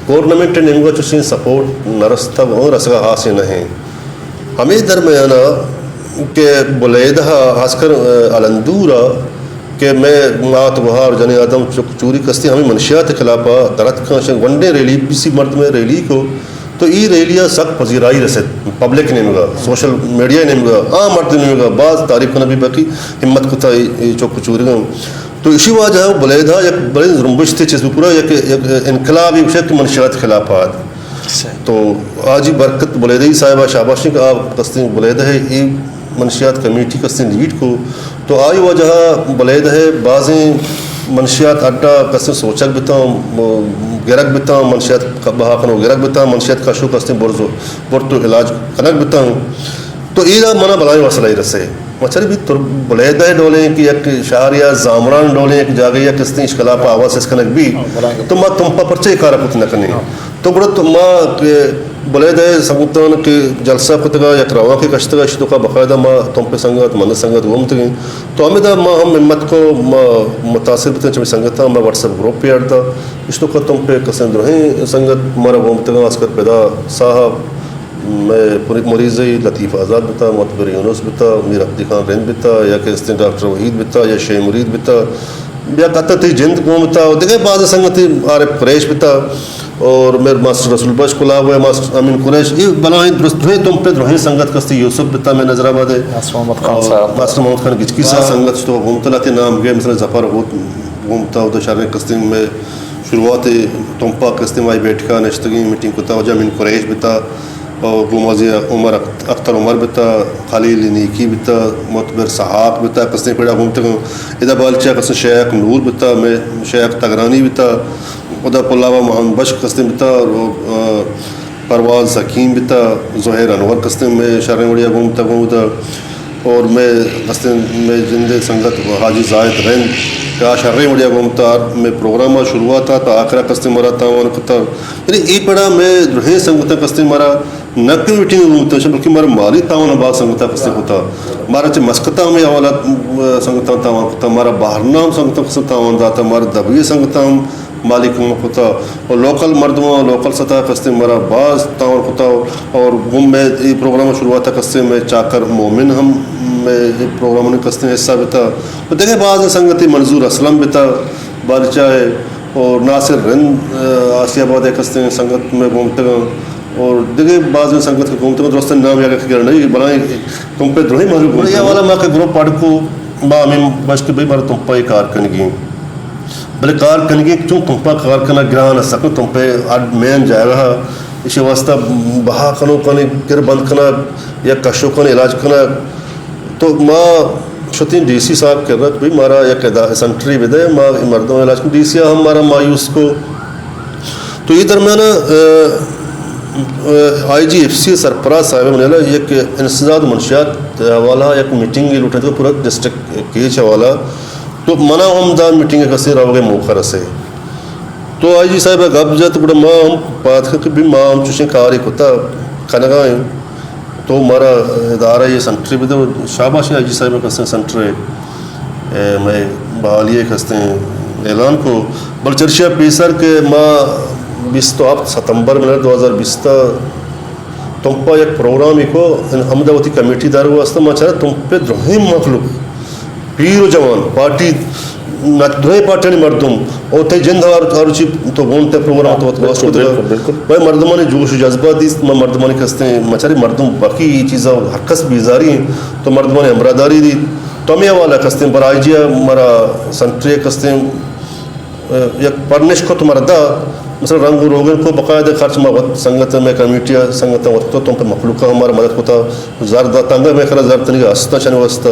گورنمنٹ ءِ نیمگ ءَ چشیں سپورٹ نہ رستگ ءُ رسگ ءَ آسے نہ ایں۔ ہمے درمیان ءَ کہ بلیدہ ءَ، خاص کر، ءَ، الندور ءَ کہ مئے مات گوہار جنیں آدم چک چوری کستی ہمے منشیات ءِ خلاف ءَ درتکاں، شنگ گونڈیں ریلی، بی سی مردمے ریلی کو، تو ای ریلی ءَ سک پذیرائی رسیت پبلک نیمگ ءَ، سوشل میڈیا نیمگ ءَ، عام مردم نیمگ ءَ باز تعریف کنگ بی، باقی ہمت کتا ای، ای چک چوری گوں۔ تو ایشی واجہ ءَ بلیدہ ءَ یک بڑیں زرمبشتے چیز پورا یک، یک انقلابے گوشے کہ منشیات خلاف آت۔ تو حاجی برکت بلیدہی صاحب ءَ شاباشی کہ آ کستیں بلیدہ ءِ اے منشیات کمیٹی کستیں لیڈ کو۔ تو آئی واجہ ءَ بلیدہ ءِ بازیں منشیات اڈا کستیں سوچگ بتاں، گرگ بتاں، منشیات بہا کنو گرگ بتاں، منشیات کشو کستیں برزو برتو علاج کنگ بتاں۔ تو ایرا منا بلائیں وسیلہ رسے۔ مچھلی بھی تر بلیدہ ڈولیں کہ یک شہر یا زامران ڈولیں یک جاگہ یا کستیں اشکلا پہ آواز اس کنگ بھی۔ تو ما تم پہ پرچے کار کت نہ کنیں۔ تو گڑا تو ما کہ بلیدہ سنگتان کہ جلسہ کتگا یک رواں کہ کشتگا، اشی توکا باقاعدہ ما تم پہ سنگت، من سنگت گومتگیں۔ تو ہمیں دا ما ہم ہمت کو، ما متاثر بتیں چمی سنگتاں، ما واٹس ایپ گروپ پہ اڑتا۔ اشی توکا تم پہ کسیں درہیں سنگت مارا گومتگا، اسکر پیدا صاحب، مئے پوری مریضی لطیف آزاد بتا، معتبر یونس بتا، میر عبدی خان رند بتا، یا کہ استیں ڈاکٹر وحید بتا، یا شے مرید بتا، یا قطع تئی جند گون بتا، و دگہ باز سنگتی عارف قریش بتا، اور میر ماسٹر رسول بخش کلاب و ماسٹر امین قریش، یہ بلاہیں درست دوئیں تم پہ درہیں سنگت کستی یوسف بتا میں نظر آباد ہے۔ ماسٹر محمد خان اور صاحب۔ ماسٹر محمد خان گچکی صاحب ہاں۔ سنگت تو گون بتا لاتے نام گئے، مثلا ظفر ہوت گون بتا، ادھر شریں کستی میں شروعات تمپا کستیں مائی بیٹھکا نشتگیں، میٹنگ کتا، واجہ امین قریش بتا، اور گومازی عمر اخت-، اختر عمر بتا، خلیل نیکی بتا، معتبر سحاق بتا، کستیں پڑا گومتگاں۔ ادا بالچا کستیں شیخ نور بتا، میں شیخ تگرانی بتا، ادا پلاوا محمد بخش کستیں بتا، اور، آ، پرواز حکیم بتا، زہیر انور کستیں میں شریں وڑیا گومتگاں ادا۔ اور مئے کستیں مئے جندے سنگت حاجی زاہد رند کہ آ شریں وڑیا گومتا، مئے پروگرام ءِ شروعات ءَ تا آخر ءَ کستیں مارا تاوان کتا۔ یعنی اے پڑا مئے درہیں سنگتاں کستیں مارا نہ کہ میٹنگ گومتا، بلکہ مارا مالی تاوان باز سنگتاں کستیں کتا۔ مارا چہ مسقط ءَ ہمے حوالہ سنگتاں تاوان کتا، مارا بہرنا ہم سنگتاں کستیں تاوان داتا، مارا دبئی سنگتاں ہم مالی کمک کتا اور لوکل مردماں، لوکل سطح کستیں مارا باز تاوان کتا اور گوں مئے اے پروگرام شروعات کستیں مئے چاکر مومن ہم مئے اے پروگرام کستیں حصہ بتا اور دگہ باز سنگتی منظور اسلم بتا، بارچا ہے اور ناصر رند، آ، آسیا آباد کستیں سنگت مئے گومتگاں اور دگہ باز سنگت کہ گومتگاں، درستیں نام یاد کہ گرنئی، بلائیں تمپ ءَ درہیں مہلوک گومتگاں۔ والا ما کہ گروپ اڈ کو، ما ہمیں بس کہ بھئی مارا تمپ ءَ کار کنگی۔ بلے کار کنگی چون تمپ ءَ کار کنگ گران است، سک تمپ ءِ اڈ مین جاگہ ءَ، ایشی واسطہ بہا کنوکانی گر بند کنگ یا کشوکانی علاج کنگ۔ تو ما شتیں ڈی سی صاحب کرا کہ بھئی مارا یک ادا-، سنٹرے بدے، ما اے مردم علاج کن۔ ڈی سی ہم مارا مایوس کو۔ تو اے درمیان، آ، آ، آئی جی ایف سی سرپراز صاحب منی یک انسداد منشیات حوالہ یک میٹنگ لوٹنت پورا ڈسٹرکٹ کیچ حوالہ۔ تو منا ہم دا میٹنگ کسے روگ ءِ موقع رسے۔ تو آئی جی صاحب ءَ گپ جت، گڑا ما ہم پاد کہ بھی ما ہم چوشیں کارے کتا کنگا ہیں۔ تو مارا ادارہ یہ سنٹرے بدے، شاباش آئی جی صاحب کسے سنٹرے، اے، مئے بحالی کسے اعلان کو۔ بل چرشیا پیسر کہ ما بیست و ہفت ستمبر ملر دو ہزار بیست تمپا یک پروگرامے کو، ہمدا وتی کمیٹی دار واسطہ ما چارا تمپ ءِ درہیں مخلوق، پیر و جوان، پارٹی، نہ درہیں پارٹیانی مردم، اور تئی جند ہر، ہر چی تو گون تے پروگرام تو وت گوش بالکل، کتگ۔ بالکل، بالکل۔ بھئی مردمانی جوش و جذبہ دیست، ما مردمانی کستیں، ما چارے مردم باقی یہ چیزا ہر کس بیزاری ہیں، تو مردمانی ہمراہداری دیت، تو ہمیں حوالہ کستیں، پر آئی جی مارا سنٹرے کستیں، یک پرنش کت مردا، مثلا رنگ و روغن کو باقاعدہ خرچ ما وت سنگت میں کمیٹی سنگت وت تو تم پہ مخلوق ہمارا مدد کتا، زر دا تنگا میں کرا زر تنگا ہستا چنے واسطہ۔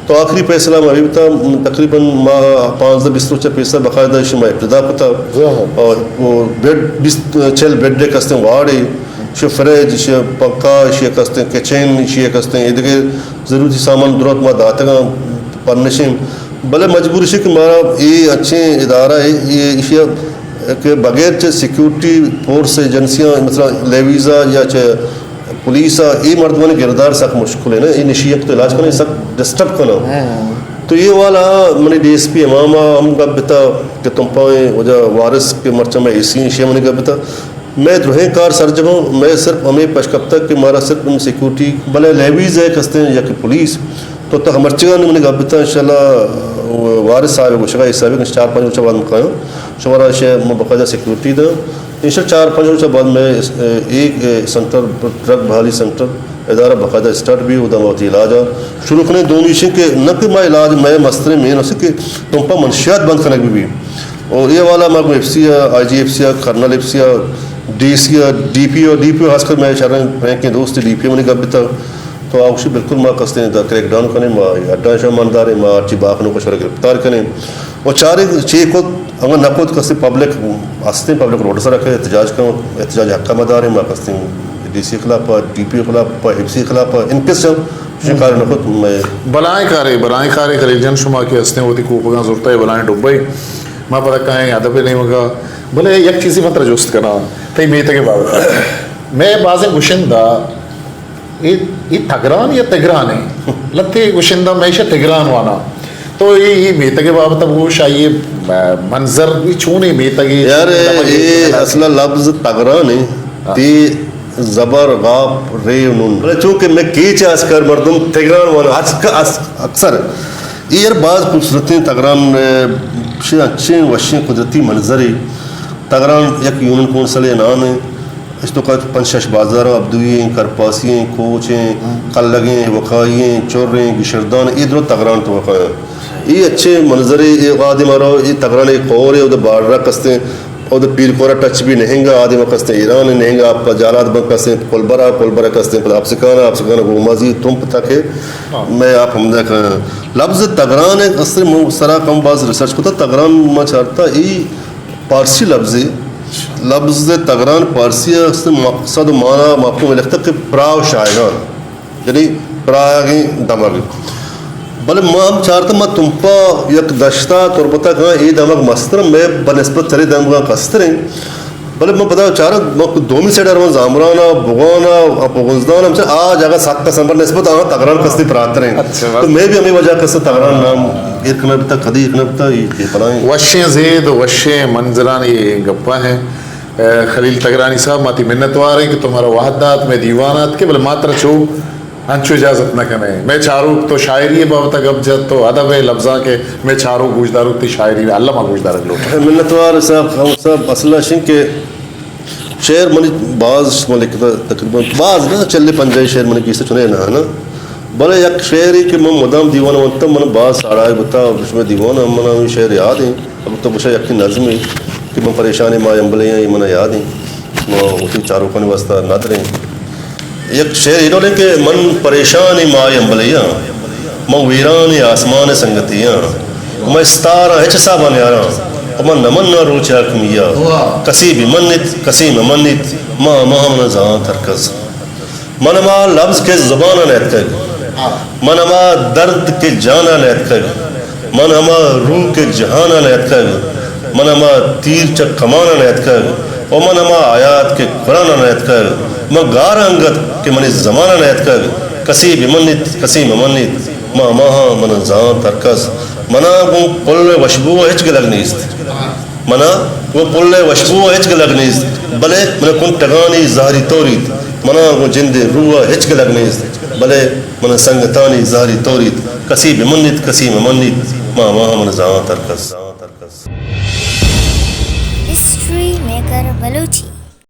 تو آخری فیصلہ ما بھی بتا، تقریباً ما پانزدہ بیست روچ پیسہ باقاعدہ شما ابتدا کتا۔ اور وہ بیڈ بیست چل بیڈ کستیں واڑے، شو فریج، شو پنکھا، شو کستیں کچن، شو کستیں ادگے ضرورتی سامان درات ما داتگاں پرنشیں۔ بلے مجبور اش کہ مارا اے اچھیں ادارہ اے، اے ایشی ءَ کہ بغیر چہ سیکورٹی فورس ایجنسیاں، مثلا لیویز ءَ یا چہ پولیس ءَ، اے مردمانی گردار سک مشکل ہے نا، اے نشی یک تو علاج کنیں سک ڈسٹرب کناں۔ تو اے والا منی ڈی ایس پی امام ءَ ہم گپ بتا کہ تمپائیں وجہ وارث کہ مرچاں میں اے سی ہیں، شے منی گپ بتا۔ مئے درہیں کار سرجم اَنت، مئے صرف ہمے پش کپتگ کہ مارا صرف ہم سیکورٹی، بلے لیویز ءَ کستیں یا کہ پولیس، تو تہ مرچگانی منی گپ بتا، انشاءاللہ وارث صاحب گوشگا، اے صاحب کہ چار پنچ روچ بعد مکایاں، شمارا شے من باقاعدہ سیکورٹی داں۔ انشاءاللہ چار پنچ روچ بعد مئے ایک سنٹر، ڈرگ بحالی سنٹر ادارہ باقاعدہ اسٹارٹ بی، اودا ما وتی علاج ءَ شروع کنیں۔ دومی چیز کہ نہ کہ ما علاج، مئے مستریں مین است کہ تمپا منشیات بند کنگ بی۔ اور اے حوالہ ما گوں ایف سی ءَ، آئی جی ایف سی ءَ، کرنل ایف سی ءَ، ڈی سی ءَ، ڈی پی او، ڈی پی او خاص کر مئے شریں رینکیں دوست ڈی پی او منی گپ بتا۔ تو آ گوشی بالکل ما کستیں دا کریک ڈاؤن کنیں، ما اڈاں شما مانداریں، ما ہرچی باکنوک شر گرفتار کنیں۔ و چاریں چے کت، اگاں نہ کت کسی پبلک ہستیں، پبلک روڈ سر کہ احتجاج کن، احتجاج حق ما داریں، ما کستیں ڈی سی خلاف، ڈی پی او خلاف، ایف سی خلاف، ان کس شکار نہ کت۔ میں بلائیں کارے، بلائیں کارے خلیل جان، شما کہ ہستیں وتی کوپگاں زرتا ہے، بلائیں ڈبے۔ ما پدا کائیں ادب نیمگا۔ بلے یک چیزے من ترا جست کناں، تئی میتگ ءِ بابت ءَ۔ مئے بازیں گشندہ، اے، اے تگران یا تگران ہے؟ لتے گشندہ، مئے شہ تگران وانا۔ تو اے، اے میتگ ءِ بابت ءَ بگوش، آئی ءِ منظر، اے چونیں میتگے، یار، چونیں دمگے، اے چونیں علاقے؟ اصل ءَ لفظ تگران ہے۔ ہاں۔ تے زبر، غاپ، رے و نون۔ بلے چونکہ مئے کیچ ءَ اسکر مردم تگران وانا، اچ-، اچ-، اکثر۔ اے یار باز خوبصورتیں تگران، اے، چے انچیں وشیں قدرتی منظرے۔ تگران یک یونین کونسل ءِ نام ہے۔ اش تو کہ پنچ شش بازار، عبدوئی ہیں، کرپاسی ہیں، کوچ ہیں، ہاں۔ کلگ ہیں، وکائی ہیں، چر ہیں، گشردان، اے درو تگران تو وکایا۔ اے اچھے منظرے، اے آدم رو، اے تگران اے کور ہے، ادھر بارڈر کستیں، ادھر پیر کورا ٹچ بھی نہنگا، آدم کستیں ایران نہنگا، آپ کا جالات بن کستیں، پلبرا، پلبرا کستیں، پدا اپسکانا، اپسکانا گومازی، تم پتا کہ ہاں۔ میں آپ ہم دیکھا۔ لفظ تگران ہے، اصل مو سرا کم باز ریسرچ کتا، تگران ما چارتا، اے پارسی لفظے، لفظ تگران پارسی است، مقصد و مانا مفہوم لکھتا کہ پراہ و شاہگان، یعنی پراگیں دمگ۔ بلے ما ہم چارتہ ما تمپا یک دشتا تربتا کہاں اے دمگ مستر، مئے بہ نسبت چرے دمگاں کستریں۔ بلے ما پدا چارت ما دومی سائیڈ ءَ روان زامران ءَ، بگان ءَ، بگنزدان ءَ، ہمچہ آ جاگہ سک کسن بہ نسبت آہاں تگران کستی پراتریں۔ اچھا، بس۔ تو مئے بھی ہمیں وجہ کسن تگران نام ایر کنگ بتا، کدی ایر کنگ بتا، اے، اے پلائیں۔ وشیں زید، وشیں منظرانی گپا ہیں۔ اے، خلیل تگرانی صاحب، ما تی منتوار ہیں کہ تو مارا وہد دات، مئے دیوان آت کہ بلے ما ترا چو انچو اجازت نہ کنئے۔ مئے چاروک تو شاعری ءِ بابت ءَ گپ جت، تو ادب ءِ لبزاں کہ مئے چاروک گوشداروک تی شاعری الم ءَ گوشدارگ لوٹ۔ منتوار صاحب، خان صاحب، اصل اش انت کہ شعر منی باز شما لکھتا، تقریباً باز نہ، چل پنجاہ شعر منی کیسے چنے نہ نا۔ بلے یک شعرے کہ من مدام دیوان ونتم، من باز ساڑا بتا، شمئے دیوان ہم من ہمیں شعر یاد ہیں۔ اب تو گوشا یکی نظمے کہ من پریشان ما امبلے ہیں، یہ من یاد ہیں۔ ما وتی چاروکانی واسطہ ندریں۔ یک شعر ایڈولیں کہ من پریشان ماہ امبلے ہاں، من ویران آسمان سنگتی ہاں، من استاراں ہچ حساب نیاراں، من نمنا روچ حاکمی آ۔ واہ۔ کسی بہ منت، کسی مہ منت، ما ما من زانت ہرکس۔ من ہما لبز کہ زبان ءَ نیتکگ، من ہما درد کہ جان ءَ نیتکگ، من ہما روح کہ جہان ءَ نیتکگ، من ہما تیر چہ کمان ءَ نیتکگ، و من ہما حیات کہ قرآن ءَ نیتکگ، من گار انگت کہ منی زمان ءَ نیتکگ، کسی بہ منیت، کسی مہ منیت، ما ہماہاں من زانت ہرکس، منا گوں پل ءِ وشبو ءَ ہچ گلگ نیست۔ منا گوں پل ءِ وشبو ءَ ہچ گلگ نیست، بلے من کنٹگانی زہری توریت۔ منا گوں جند ءِ روح ءَ ہچ گلگ نیست، بلے من سنگتانی زہری توریت۔ کسی بہ منیت، کسی مہ منیت، ما ہماہاں من زانت ہرکس۔ History maker Balochi.